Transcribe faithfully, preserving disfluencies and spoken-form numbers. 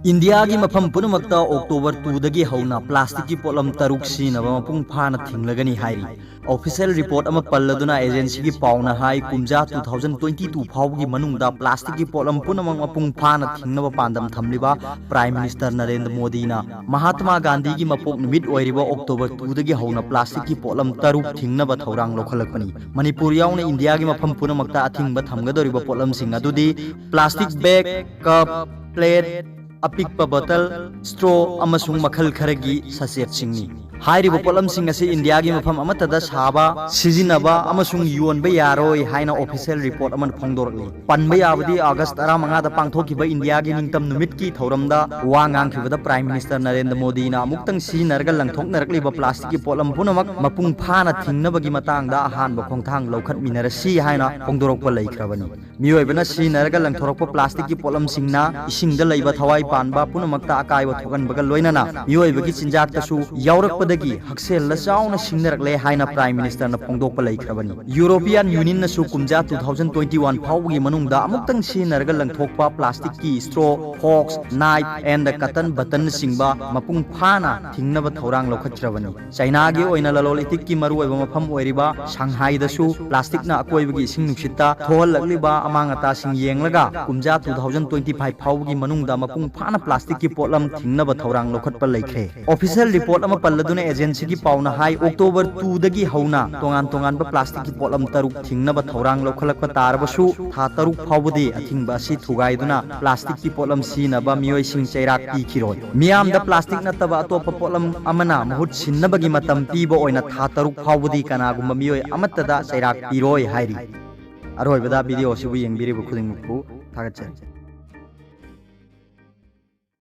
ꯏꯟꯗꯤꯌꯥꯒꯤ ꯃꯐꯝ ꯄꯨꯝꯅꯃꯛꯇ ꯑꯣꯛꯇꯣꯕꯔ ꯇꯨꯗꯒꯤ ꯍꯧꯅ ꯄ꯭ꯂꯥꯁꯇꯤꯛꯀꯤ ꯄꯣꯠꯂꯝ ꯇꯔꯨꯛ ꯁꯤꯖꯤꯟꯅꯕ ꯃꯄꯨꯡ ꯐꯥꯅ ꯊꯤꯡꯂꯒꯅꯤ ꯍꯥꯏꯔꯤ꯫ ꯑꯣꯐꯤꯁꯤꯌꯦꯜ ꯔꯤꯄꯣꯔꯠ ꯑꯃ ꯄꯜꯂꯗꯨꯅ ꯑꯦꯖꯦꯟꯁꯤꯒꯤ ꯄꯥꯎꯅ ꯍꯥꯏ, ꯀꯨꯝꯖꯥ two thousand twenty two ꯐꯥꯎꯕꯒꯤ ꯃꯅꯨꯡꯗ ꯄ꯭ꯂꯥꯁꯇꯤꯛꯀꯤ ꯄꯣꯠꯂꯝ ꯄꯨꯝꯅꯃꯛ ꯃꯄꯨꯡ ꯐꯥꯅ ꯊꯤꯡꯅꯕ ꯄꯥꯟꯗꯝ ꯊꯝꯂꯤꯕ ꯄ꯭ꯔꯥꯏꯝ ꯃꯤꯅꯤꯁꯇꯔ ꯅꯔꯦꯟꯗ꯭ꯔ ꯃꯣꯗꯤꯅ ꯃꯍꯥꯇꯃꯥ ꯒꯥꯟꯙꯤꯒꯤ ꯃꯄꯣꯛ ꯅꯨꯃꯤꯠ ꯑꯣꯏꯔꯤꯕ ꯑꯣꯛꯇꯣꯕꯔ ꯇꯨꯗꯒꯤ ꯍꯧꯅ ꯄ꯭ꯂꯥꯁꯇꯤꯛꯀꯤ ꯄꯣꯠꯂꯝ ꯇꯔꯨꯛ ꯊꯤꯡꯅꯕ ꯊꯧꯔꯥꯡ ꯂꯧꯈꯠꯂꯛꯄꯅꯤ꯫ ꯃꯅꯤꯄꯨꯔ ꯌꯥꯎꯅ ꯏꯟꯗꯤꯌꯥꯒꯤ ꯃꯐꯝ ꯄꯨꯝꯅꯃꯛꯇ ꯑꯊꯤꯡꯕ ꯊꯝꯒꯗꯧꯔꯤꯕ ꯄꯣꯠꯂꯝꯁꯤꯡ ꯑꯗꯨꯗꯤ ꯄ꯭ꯂꯥꯁꯇꯤꯛ ꯕꯦꯒ, ꯀꯞ, ꯄ꯭ꯂꯦꯠ, ꯑꯄꯤꯛꯄ ꯕꯣꯇꯜ, ꯁ꯭ꯇ꯭ꯔꯣ ꯑꯃꯁꯨꯡ ꯃꯈꯜ ꯈꯔꯒꯤ ꯁꯆꯦꯠꯁꯤꯡꯅꯤ꯫ ꯍꯥꯏꯔꯤꯕ ꯄꯣꯠꯂꯝꯁꯤꯡ ꯑꯁꯤ ꯏꯟꯗꯤꯌꯥꯒꯤ ꯃꯐꯝ ꯑꯃꯠꯇꯗ ꯁꯥꯕ, ꯁꯤꯖꯤꯟꯅꯕ ꯑꯃꯁꯨꯡ ꯌꯣꯟꯕ ꯌꯥꯔꯣꯏ ꯍꯥꯏꯅ ꯑꯣꯐꯤꯁꯤꯌꯦꯜ ꯔꯤꯄꯣꯔꯠ ꯑꯃꯅ ꯐꯣꯡꯗꯣꯔꯛꯂꯤ꯫ ꯄꯟꯕ ꯌꯥꯕꯗꯤ, ꯑꯣꯒꯁ꯭ꯠ ꯇꯔꯥꯃꯉꯥꯗ ꯄꯥꯡꯊꯣꯛꯈꯤꯕ ꯏꯟꯗꯤꯌꯥꯒꯤ ꯅꯤꯡꯇꯝ ꯅꯨꯃꯤꯠꯀꯤ ꯊꯧꯔꯝꯗ ꯋꯥ ꯉꯥꯡꯈꯤꯕꯗ ꯄ꯭ꯔꯥꯏꯝ ꯃꯤꯅꯤꯁꯇꯔ ꯅꯔꯦꯟꯗ꯭ꯔ ꯃꯣꯗꯤꯅ ꯑꯃꯨꯛꯇꯪ ꯁꯤꯖꯤꯟꯅꯔꯒ ꯂꯪꯊꯣꯛꯅꯔꯛꯂꯤꯕ ꯄ꯭ꯂꯥꯁꯇꯤꯛꯀꯤ ꯄꯣꯠꯂꯝ ꯄꯨꯝꯅꯃꯛ ꯃꯄꯨꯡ ꯐꯥꯅ ꯊꯤꯡꯅꯕꯒꯤ ꯃꯇꯥꯡꯗ ꯑꯍꯥꯟꯕ ꯈꯣꯡꯊꯥꯡ ꯂꯧꯈꯠꯃꯤꯟꯅꯔꯁꯤ ꯍꯥꯏꯅ ꯐꯣꯡꯗꯣꯔꯛꯄ ꯂꯩꯈ꯭ꯔꯕꯅꯤ꯫ ꯃꯤꯑꯣꯏꯕꯅ ꯁꯤꯖꯤꯟꯅꯔꯒ ꯂꯪꯊꯣꯔꯛꯄ ꯄ꯭ꯂꯥꯁꯇꯤꯛꯀꯤ ꯄꯣꯠꯂꯝꯁꯤꯡꯅ ꯏꯁꯤꯡꯗ ꯂꯩꯕ ꯊꯋꯥꯏ ꯄꯥꯟꯕ ꯄꯨꯝꯅꯃꯛꯇ ꯑꯀꯥꯏꯕ ꯊꯣꯛꯍꯟꯕꯒ ꯂꯣꯏꯅꯅ ꯃꯤꯑꯣꯏꯕꯒꯤ ꯆꯤꯟꯖꯥꯛꯇꯁꯨ ꯌꯥꯎꯔꯛꯄꯗꯒꯤ ꯍꯛꯁꯦꯜꯗ ꯆꯥꯎꯅ ꯁꯤꯡꯅꯔꯛꯂꯦ ꯍꯥꯏꯅ ꯄ꯭ꯔꯥꯏꯝ ꯃꯤꯅꯤꯁꯇꯔꯅ ꯐꯣꯡꯗꯣꯛꯄ ꯂꯩꯈ꯭ꯔꯕꯅꯤ꯫ ꯌꯨꯔꯣꯄꯤꯌꯥꯟ ꯌꯨꯅꯤꯌꯟꯅꯁꯨ ꯀꯨꯝꯖꯥ two thousand twenty one ꯐꯥꯎꯕꯒꯤ ꯃꯅꯨꯡꯗ ꯑꯃꯨꯛꯇꯪ ꯁꯤꯖꯤꯟꯅꯔꯒ ꯂꯪꯊꯣꯛꯄ ꯄ꯭ꯂꯥꯁꯇꯤꯛꯀꯤ ꯁ꯭ꯇ꯭ꯔꯣ, ꯐꯣꯔꯛ, ꯅꯥꯏꯐ ꯑꯦꯟꯗ ꯀꯇꯟ ꯕꯇꯟꯅꯆꯤꯡꯕ ꯃꯄꯨꯡ ꯐꯥꯅ ꯊꯤꯡꯅꯕ ꯊꯧꯔꯥꯡ ꯂꯧꯈꯠꯈ꯭ꯔꯕꯅꯤ꯫ ꯆꯥꯏꯅꯥꯒꯤ ꯑꯣꯏꯅ ꯂꯂꯣꯜ ꯏꯇꯤꯛꯀꯤ ꯃꯔꯨꯑꯣꯏꯕ ꯃꯐꯝ ꯑꯣꯏꯔꯤꯕ ꯁꯪꯍꯥꯏꯗꯁꯨ ꯄ꯭ꯂꯥꯁꯇꯤꯛꯅ ꯑꯀꯣꯏꯕꯒꯤ ꯏꯁꯤꯡ ꯅꯨꯡꯁꯤꯠꯇ ꯊꯣꯛꯍꯜꯂꯛꯂꯤꯕ ꯑꯃꯥꯡ ꯑꯇꯥꯁꯤꯡ ꯌꯦꯡꯂꯒ ꯀꯨꯝꯖꯥ two thousand twenty five ꯐꯥꯎꯕꯒꯤ ꯃꯅꯨꯡꯗ ꯃꯄꯨꯡ ꯐꯥꯅ ꯄ꯭ꯂꯥꯁꯇꯤꯛꯀꯤ ꯄꯣꯠꯂꯝ ꯊꯤꯡꯅꯕ ꯊꯧꯔꯥꯡ ꯂꯧꯈꯠꯄ ꯂꯩꯈ꯭ꯔꯦ꯫ ꯑꯣꯐꯤꯁꯤꯌꯦꯜ ꯔꯤꯄꯣꯔꯠ ꯑꯃ ꯄꯜꯂꯗꯨꯅ ꯑꯦꯖꯦꯟꯁꯤꯒꯤ ꯄꯥꯎꯅ ꯍꯥꯏ, ꯑꯣꯛꯇꯣꯕꯔ ꯇꯨꯗꯒꯤ ꯍꯧꯅ ꯇꯣꯉꯥꯟ ꯇꯣꯉꯥꯟꯕ ꯄ꯭ꯂꯥꯁꯇꯤꯛꯀꯤ ꯄꯣꯠꯂꯝ ꯇꯔꯨꯛ ꯊꯤꯡꯅꯕ ꯊꯧꯔꯥꯡ ꯂꯧꯈꯠꯂꯛꯄ ꯇꯥꯔꯕꯁꯨ, ꯊꯥ ꯇꯔꯨꯛ ꯐꯥꯎꯕꯗꯤ ꯑꯊꯤꯡꯕ ꯑꯁꯤ ꯊꯨꯒꯥꯏꯗꯨꯅ ꯄ꯭ꯂꯥꯁꯇꯤꯛꯀꯤ ꯄꯣꯠꯂꯝ ꯁꯤꯖꯤꯟꯅꯕ ꯃꯤꯑꯣꯏꯁꯤꯡ ꯆꯩꯔꯥꯛ ꯄꯤꯈꯤꯔꯣꯏ꯫ ꯃꯤꯌꯥꯝꯗ ꯄ꯭ꯂꯥꯁꯇꯤꯛ ꯅꯠꯇꯕ ꯑꯇꯣꯞꯄ ꯄꯣꯠꯂꯝ ꯑꯃꯅ ꯃꯍꯨꯠ ꯁꯤꯟꯅꯕꯒꯤ ꯃꯇꯝ ꯄꯤꯕ ꯑꯣꯏꯅ ꯊꯥ ꯇꯔꯨꯛ ꯐꯥꯎꯕꯗꯤ ꯀꯅꯥꯒꯨꯝꯕ ꯃꯤꯑꯣꯏ ꯑꯃꯠꯇꯗ ꯆꯩꯔꯥꯛ ꯄꯤꯔꯣꯏ ꯍꯥꯏꯔꯤ꯫ ꯑꯔꯣꯏꯕꯗ ꯚꯤꯗꯤꯑꯣ ꯑꯁꯤꯕꯨ ꯌꯦꯡꯕꯤꯔꯤꯕ ꯈꯨꯗꯤꯡꯃꯛꯄꯨ ꯊꯥꯒꯠꯆꯔꯤ꯫